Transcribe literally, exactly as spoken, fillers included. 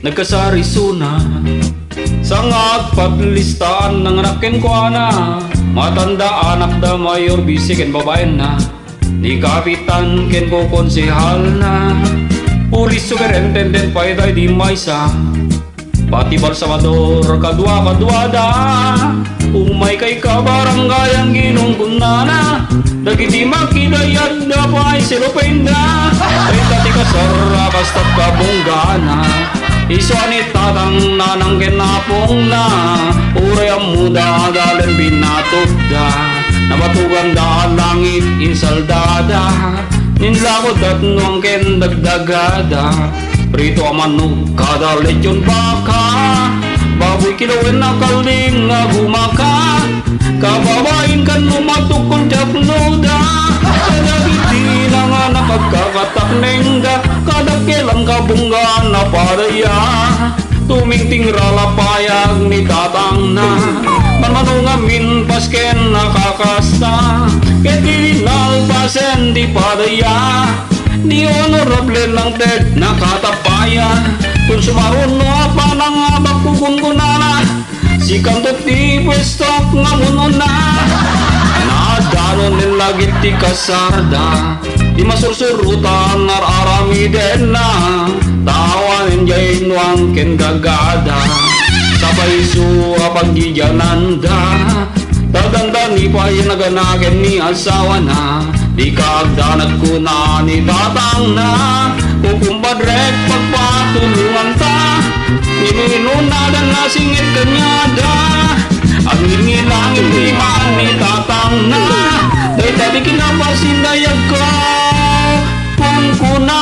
Nagkasar isuna. Saan nga agpatlistaan, nanganak kenkuana. Matanda anakda, mayor, bisi ken babaenna. Ni kapitan ken kokonsehalna. Pulis, superintendent pay daydi maysa. Pati balsamador, kadua-kaduada. Umay kay kabaranggayan, ginunggunana. Dagiti makidayadda pay selopenda. Dayta ti kasar a kasta kabunggana. Isu a ni tatang nanang ken apongna. Uray ammoda, adalen binatogda. Nabatoganda a langit insaldada. Ninlako datnuang ken dagdagada. Prito a manok kada lechion baka. Baboy kilaw wenno kalding nga gumaka. Kababain ken no matukol ti apnoda. Kadagiti nanganak agkakataknengda. Kadakkelan kabunggaan a padaya. Tumingtingra la payag ni tatangna. Manmano ngamin pasken a kakasta. Ket di nalpasen ti padaya. Ni honorable nang ted nakatapaya. Kun sumaruno a panangabak ko gungunana. Sikanto ti puestok nga mununa. Nadano nen lagip ti kasarda. Ti masursurutan ar-aramidenna. Tawanen jay nuang ken gagada. Sapay isu a paggigiananda. Tadandani pay naganaken ni asawana. Di kaagdanag kuna ni tatangna. Kukumpadrek pagpatulonganta. Ninununadan na singit kaniada. Agngilngilangit ni man ni tatangna. Dayta ti kinapasindayagko. Kun kuna